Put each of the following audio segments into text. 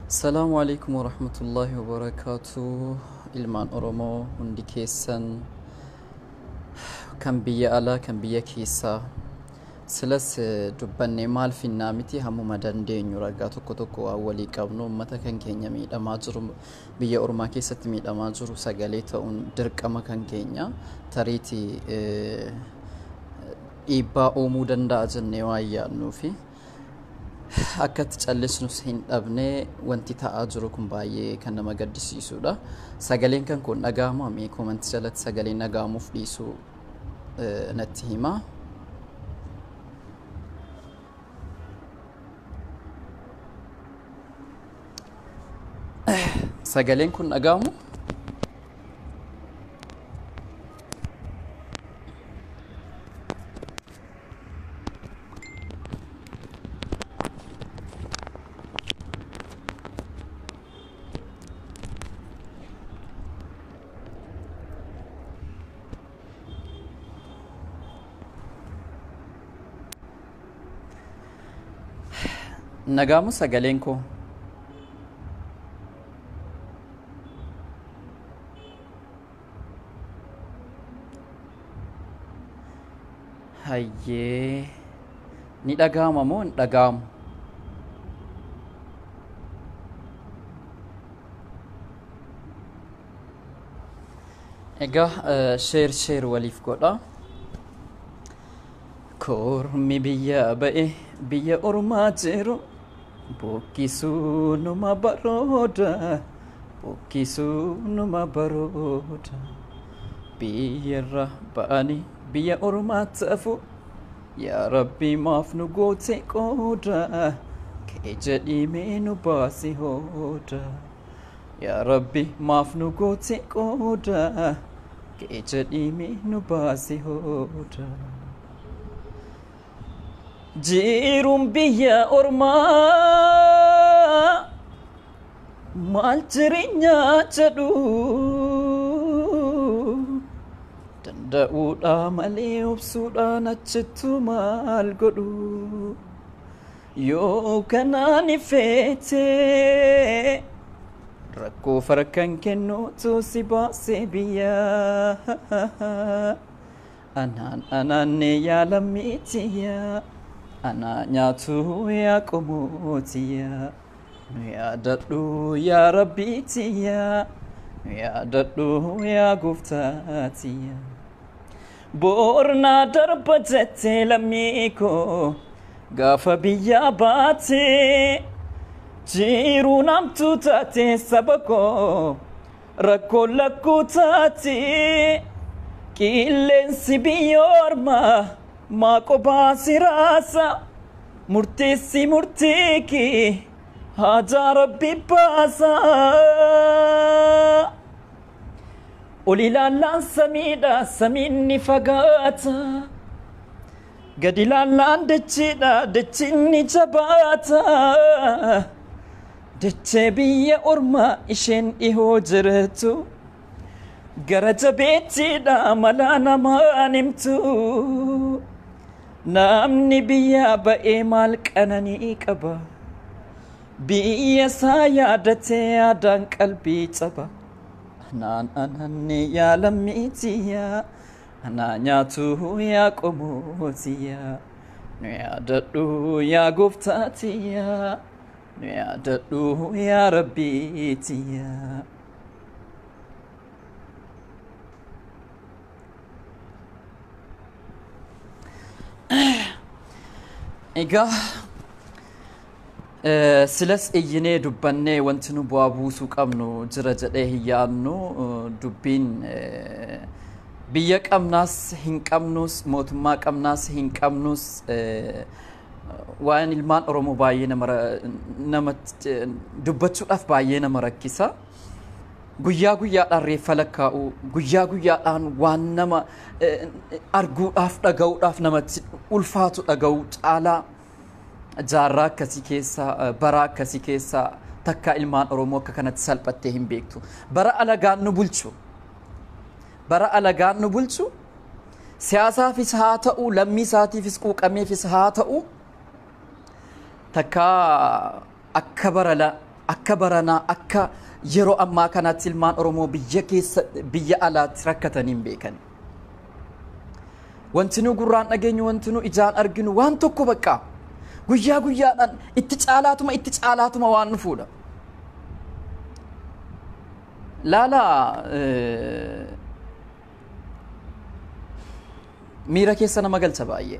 Salaamu alaikum warahmatullaahi wabarakaatu. Ilmaan Oromoo hundi keessan, kan biyya alaa, kan biyya keessaa, silas dubbannee maal finnaa miti, hammuma dandeenyu ragaa tokko tokko waan walii qabnu, uummata kan keenya miidhamaa jiru, biyya ormaa keessatti miidhamaa jiru sagalee ta'uun dirqama kan keenya. Tariitii dhiibbaa uumuu danda'a jennee waan yaadnuufi akkatti callisnus hin dhabne. Wanti ta'aa jiru kun baay'ee kan nama gaddisiisudha. Sagaleen kan kun dhaga'amaa? Mee comment jalatti sagaleen dhaga'amuuf dhiisuu natti himaa. Sagaleen kun dhaga'amu? Dhaga'amu sagaleen koo? Hayyee, ni dhaga'ama moo hin dhaga'amu? Egaa share share waliif godha. Kormi biyya ba'e biyya ormaa jiru buqqisuu numa barooda, buqqisuu numa barooda. Biyyarra ba'anii biyya ormaatti hafu, yaa Rabbi maaf nu goote qooda? Kee jedhii mee nu baasi hooda. Yaa Rabbi maaf nu goote qooda? Kee jedhii mee nu baasi hooda. Jiruun biyya ormaa maal jireenya jedhu, danda'uudha malee obsuudhaan achittu maal godhu? Yoo kanaan ifeete rakkoo farkan kennuutu si baase biyya. Anaan anaanne yaa lammiitiyya, anaa nyaatu yaa qomootiyya, nu yaadadhu yaa rabbiitiyya, nu yaadadhu yaa gooftaatiyya. Boornaa darba jettee lammii koo gaafa biyyaa baate, jiruu namtu taate saba koo rakkoo lakkuu taate. Qilleensi biyya ormaa maa qophaa si raasa? Murteessi murtii kee haajaa rabbi baasa. Ol ilaallaan samiidha, samiin ni fagaata. Gad ilaallaan dachiidha, dachiin ni jabaata. Dachee biyya ormaa isheen dhihoo jirtu gara jabeettiidha mala namaan himtu. Namni biyya ba'ee maal qananii qaba? Biyya isaa yaadatee yaadaan qalbii caba. Anaan ananne yaa lammiitiyya, anaa nyaatu yaa qomootiyya, nu yaadadhu yaa gooftaatiyya, nu yaadadhu yaa rabbiitiyya. Egaa silas iyyinee dubbannee wanti nu bu'aa buusuu qabnu jira jedhee hin yaadnu. Dubbiin biyya qabnaas hin qabnus, mootummaa qabnaas hin qabnus, waa'een ilmaan Oromoo baay'ee nama dubbachuudhaaf baay'ee nama rakkisa. Guyyaa guyyaadhaan reeffa lakkaa'u, guyyaa guyyaadhaan waan nama arguudhaaf dhaga'uudhaaf namatti ulfaatu dhaga'uu caalaa, jaarraa akkasii keessa, bara akkasii keessa takka ilmaan Oromoo akka kanatti salphattee hin beektu. Bara alagaan nu bulchu. Bara alagaan nu bulchu, siyaasaafis haa ta'u, lammii isaatiifis quuqameefis haa ta'u, Takkaa akka barala akka baranaa akka yeroo ammaa kanaatti ilmaan Oromoo biyya keessa biyya alaatti rakkatanii hin beekan. Wanti nu gurraan dhageenyu, wanti nu ijaan arginu waan tokko bakka guyyaa guyyaadhaan itti caalaatuma waan dhufuudha. Laala miira keessa nama galcha baay'ee.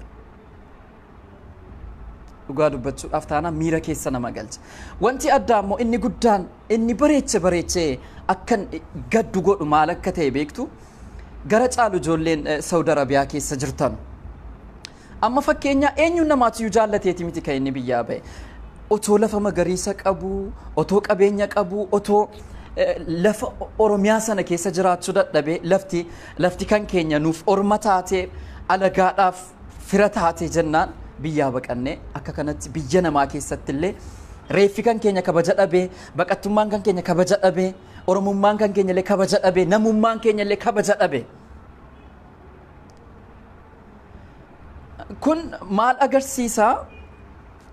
Dhugaa dubbachuudhaaf taanaan miira keessa nama galcha. Wanti addaa immoo inni guddaan inni bareechee akkan gaddu godhu maal akka ta'e beektu gara caalu ijoolleen Saudi Arabiyaa keessa jirtan. Amma fakkeenya eenyuun namaatiyyuu jaallateeti miti kan inni biyyaa ba'e. Otoo lafa magariisa qabu, otoo qabeenya qabu, otoo lafa Oromiyaa sana keessa jiraachuu dadhabee lafti kan keenya nuuf orma taatee alagaadhaaf fira taatee jennaan biyyaa baqannee akka kanatti biyya namaa keessatti illee reeffi kan keenya kabaja dhabee, baqattummaan kan keenya kabaja dhabee, Oromummaan kan keenya illee kabaja dhabee, namummaan keenya illee kabaja dhabee. Kun maal agarsiisaa?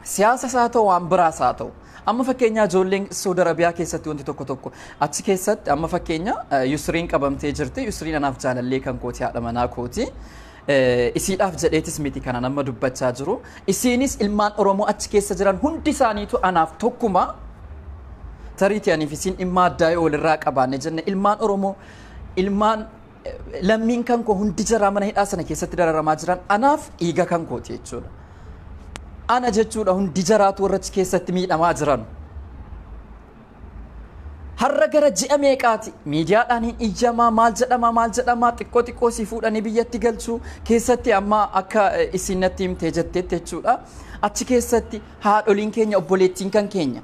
Siyaasa isaa ta'u waan biraas haa ta'u. Amma fakkeenya ijoolleen Saudi Arabiyaa keessatti wanti tokko tokko achi keessatti amma fakkeenya Yusriin qabamtee jirti. Yusriin anaaf jaalallee kan kooti, haadha manaa kooti. Isiidhaaf jedheetis miti kana nama dubbachaa jiru. Isiinis ilmaan Oromoo achi keessa jiran hundi isaaniitu anaaf tokkuma. Tariitii aniif isiin dhimma addaa yoo walirraa qabaanne jenne ilmaan Oromoo ilmaan lammiin kan koo hundi jaraa mana hidhaa sana keessatti dararamaa jiran anaaf dhiiga kan kooti jechuudha. Ana jechuudha hundi jaraatu warra achi keessatti miidhamaa jiran. Har'a gara ji'a meeqaati miidiyaadhaan hin iyyamaa maal jedhamaa xiqqoo xiqqoo si fuudhanii biyyatti galchuu keessatti amma akka isin natti himtee jetteetti jechuudha. Achi keessatti haadholiin keenya obboleettiin kan keenya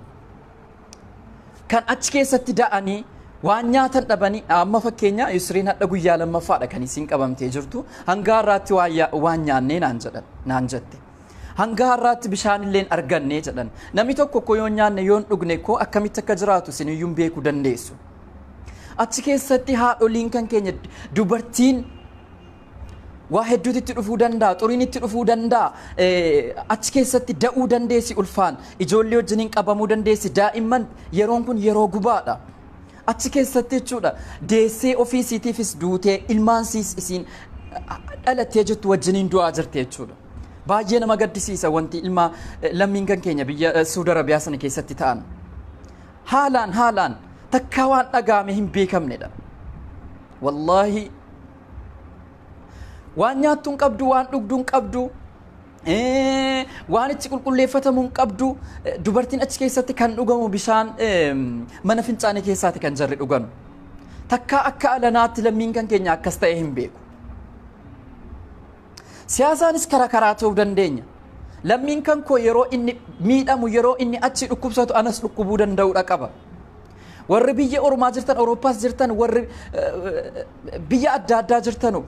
kan achi keessatti da'anii waan nyaatan dhabanii amma fakkeenya Yusriin hadha guyyaa lammaffaadha kan isin qabamtee jirtu hanga har'aatti waan nyaannee naan jette. Hanga har'aatti bishaan illee argannee jedhan. Namni tokko koo yoo nyaanne yoo dhugne koo akkamitti akka jiraatu isiniyyuu beekuu dandeessu. Achi keessatti haadholiin kan keenya dubartiin waa hedduutu itti dhufuu danda'a, xuriin itti dhufuu danda'a, achi keessatti da'uu dandeessi ulfaan, ijoollee wajjiniin qabamuu dandeessi, daa'imman yeroon kun yeroo gubaadha. Achi keessatti jechuudha deessee ofiisiitiifis duutee ilmaan siis isiin dhalattee jirtu wajjiniin du'aa jirti jechuudha. Baay'ee nama gaddisiisa wanti ilma lammiin kan keenya biyya Saudi Arabiyaa sana keessatti ta'an. Haalaan takka waan dhagaame hin beekamnedha. Wallaahi waan nyaattu hin qabdu, waan dhugdu hin qabdu, waan itti qulqulleeffatamu hin qabdu. Dubartiin achi keessatti kan dhugamu bishaan mana fincaanii keessaati kan jarri dhuganu. Takka akka alanaatti lammiin kan keenya akkas ta'e hin beeku. Siyaasaanis karaa karaa ta'uu dandeenya. Lammiin kan koo yeroo inni miidhamu, yeroo inni achi dhukkubsatu anas dhukkubuu danda'uudha qaba. Warri biyya Oromaa jirtan, Awurooppaas jirtan, warri biyya adda addaa jirtanu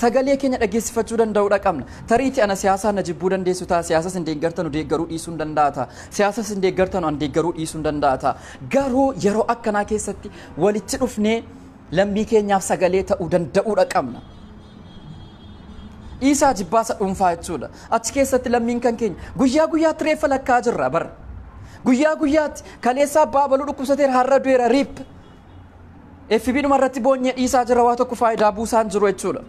sagalee keenya dhageessifachuu danda'uudha qabna. Tariitii ana siyaasaa na jibbuu dandeessu ta'a, siyaasas hin deeggartanu deeggaruu dhiisuu hin danda'a ta'a, siyaasas hin deeggartanu an deeggaruu dhiisuu hin danda'a ta'a. Garuu yeroo akkanaa keessatti walitti dhufnee lammii keenyaaf sagalee ta'uu danda'uudha qabna. Dhiisaa jibbaasa dhuunfaa jechuudha. Achi keessatti lammiin kan keenya guyyaa guyyaatti reeffa lakkaa jirra bara. Guyyaa guyyaatti kaleessaa abbaa baluu dhukkubsateera har'a du'eera riip. FB dhuma irratti boonyee dhiisaa jirra waa tokko faayidaa buusaan jiru jechuudha.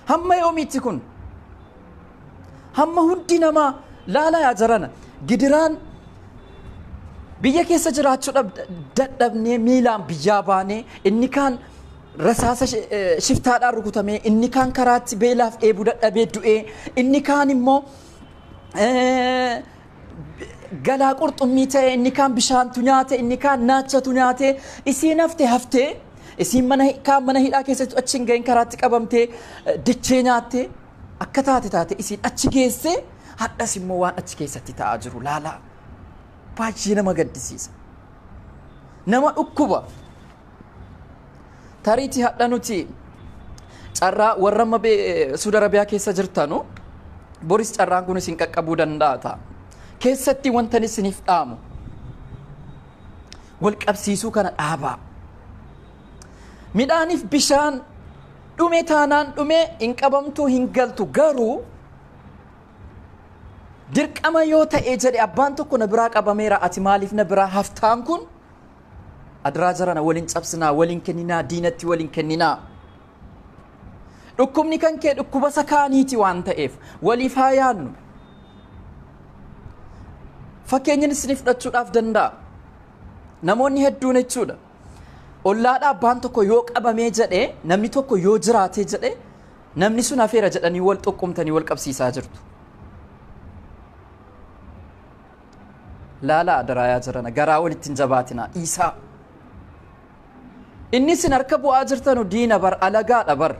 Hamma yoomiitti kun? Hamma hundi namaa laalaa yaa jarana gidiraan biyya keessa jiraachuu dadhabnee miilaan biyyaa baanee inni kaan rasaasa shiftaadhaan rukutamee inni kaan karaatti beelaaf dheebuu dadhabee du'ee inni kaan immoo galaa qurxummii ta'e inni kaan bishaantu nyaate inni kaan naachatu nyaate isiin haftee isiin mana hidhaa keessatti achi hin gahin karaatti qabamtee dachee nyaatte akka taate isiin achi geesse hadhas immoo waan achi keessatti ta'aa jiru laalaa baay'ee nama gaddisiisa. Nama dhukkuba. Tariitii hadha nuti carraa warra amma Saudi Arabiyaa keessa jirtanu boris carraan kun isin qaqqabuu danda'a ta'a. Keessatti wanta isiniif dhaamu wal qabsiisuu kana dhaabaa. Midhaaniif bishaan dhume taanaan dhume hin qabamtu hin galtu garuu Dirqama yoo ta'e jedhe abbaan tokko na biraa qabameera, ati maaliif na biraa haftaan kun? Adiraa jarana waliin cabsinaa, waliin kenninaa, diinatti waliin kenninaa. Dhukkubni kan kee dhukkuba sakaaniiti waan ta'eef waliif haa yaadnu. Fakkeenyin isinii fudhachuudhaaf danda'a. Namoonni hedduun jechuudha. Ollaadhaa abbaan tokko yoo qabamee jedhee, namni tokko yoo jiraatee jedhee, namni sun hafeera jedhanii wal xuqqumtanii wal qabsiisaa jirtu. Laala adaraayaa jirana garaa walitti hin jabaatinaa dhiisaa. Inni isin harka bu'aa jirtanu diina bar, alagaadha bar.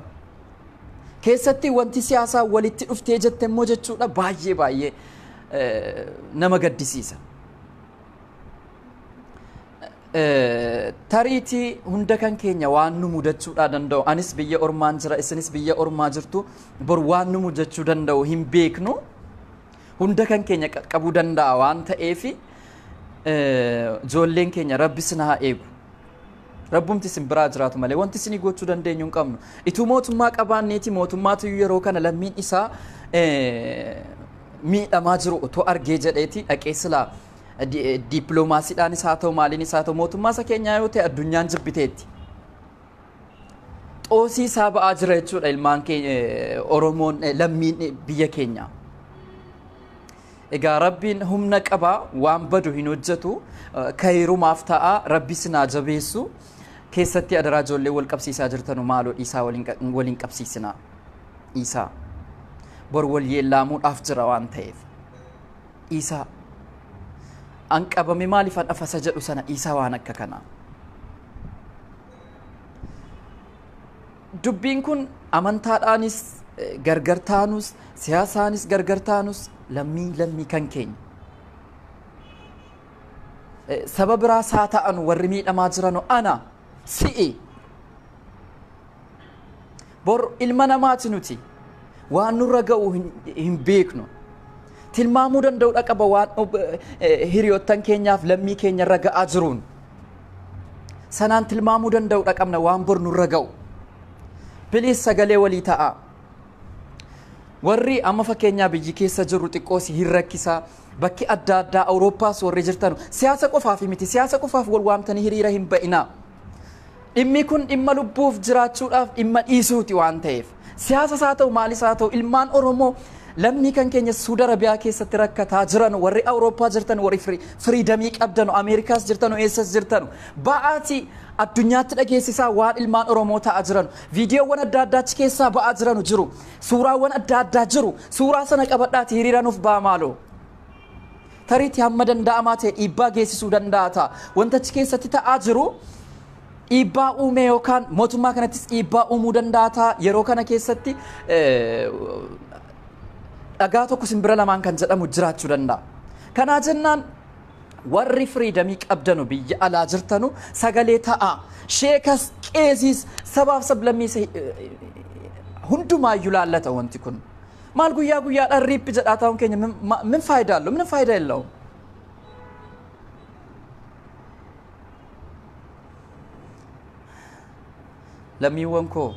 Keessatti wanti siyaasaa walitti dhuftee jette immoo jechuudha baay'ee baay'ee nama gaddisiisa. Tariitii hunda kan keenya waan nu mudachuudhaa danda'u, anis biyya ormaan jira, isinis biyya ormaa jirtu, bor waan nu mudachuu danda'u hin beeknu. Hunda kan keenya qaqqabuu danda'a waan ta'eef ijoolleen keenya Rabbi isin haa eegu. Rabbumti isin biraa jiraatu malee wanti isinii gochuu dandeenyu hin qabnu. Ituu mootummaa qabaanneeti mootummaatu yeroo kana lammiin isaa miidhamaa jiru otoo argee jedheeti dhaqee silaa dippiloomaasiidhaanis haa ta'u maaliinis haa ta'u mootummaa isa keenyaa yoo ta'e addunyaan jibbiteetti. Xoosii isaa ba'aa jira jechuudha ilmaan keenya Oromoon lammiin biyya keenyaa. Egaa Rabbiin humna qabaa, waan badu hin hojjetu, kayirumaaf ta'a, Rabbi sinaa jabeessu. Keessatti adaraa ijoollee wal qabsiisaa jirtanu maaloo dhiisaa, waliin qabsiisinaa. Dhiisaa. Bor wal yeellaamuudhaaf jira waan ta'eef. Dhiisaa. An qabame maaliif an afasa jedhu sana dhiisaa waan akka kanaa. Dubbiin kun amantaadhaanis gargar taanus, siyaasaanis gargar taanus, lammii lammii kan keenya. Saba biraas haa ta'an warri miidhamaa jiranu ana si'i. Bor ilma namaati nuti waan nurra ga'u hin beeknu. Tilmaamuu danda'uu qaba waan hiriyoottan keenyaaf lammii keenya irra ga'aa jiruun. Sanaan tilmaamuu danda'uu qabna waan bor nurra ga'u. Please sagalee walii ta'a. Warri amma fakkeenyaa biyyi keessa jirru xiqqoos hin rakkisaa. Bakki adda addaa Awurooppaas warri jirtan siyaasa qofaaf miti, siyaasa qofaaf wal waamtanii hiriira hin ba'inaa. Dhimmi kun dhimma lubbuuf jiraachuudhaaf dhimma dhiisuuti waan ta'eef. Siyaasas haa ta'u maalis haa ta'u ilmaan Oromoo lammii kan keenya Suudi Arabiyaa keessatti rakkataa jiran, warri Awurooppaa jirtan, warri freedomii qabdan, Ameerikaas jirtan, eessas jirtan, ba'aatii addunyaatti dhageessisaa waan ilmaan Oromoo ta'aa jiran. Viidiyoowwan adda addaa achi keessaa ba'aa jiranu jiru. Suuraawwan adda addaa jiru. Suuraa sana qabadhaati hiriira nuuf ba'a maaloo. Tariitii hamma danda'amaa ta'e dhiibbaa geessisuu danda'a ta'a. Wanta achi keessatti ta'aa jiru dhiibbaa uumee yookaan mootummaa kanattis dhiibbaa uumuu danda'a ta'a. Yeroo kana keessatti dhagaa tokko simbira lamaan kan jedhamu jiraachuu danda'a. Kanaa jennaan warri freedomii qabdanu biyya alaa jirtanu sagalee ta'a. Sheekas, qeesiis, sabaaf sablammiis hundumaayyuu laallata wanti kun. Maal guyyaa guyyaadhaan RIP jedhaa taa'uun keenya min faayidaa አለው? ምንም ፋይዳ የለውም። Lammiiwwan koo,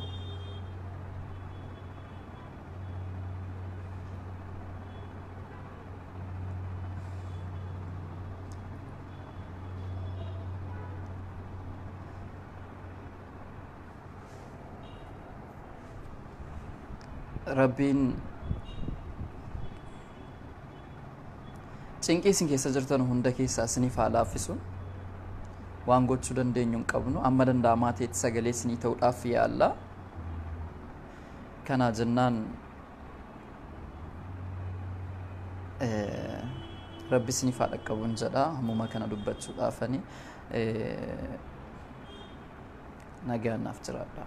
Rabbiin cinqii isin keessa jirtan hunda keessaa isiniif haa laaffisu. Waan gochuu dandeenyu hin qabnu, amma danda'amaa ta'etti sagalee isinii ta'uudhaaf yaalla. Kanaa jennaan Rabbi isiniif haa dhaqqabuun jedha. Hammuma kana dubbachuudhaafani nagaan naaf jiraadha.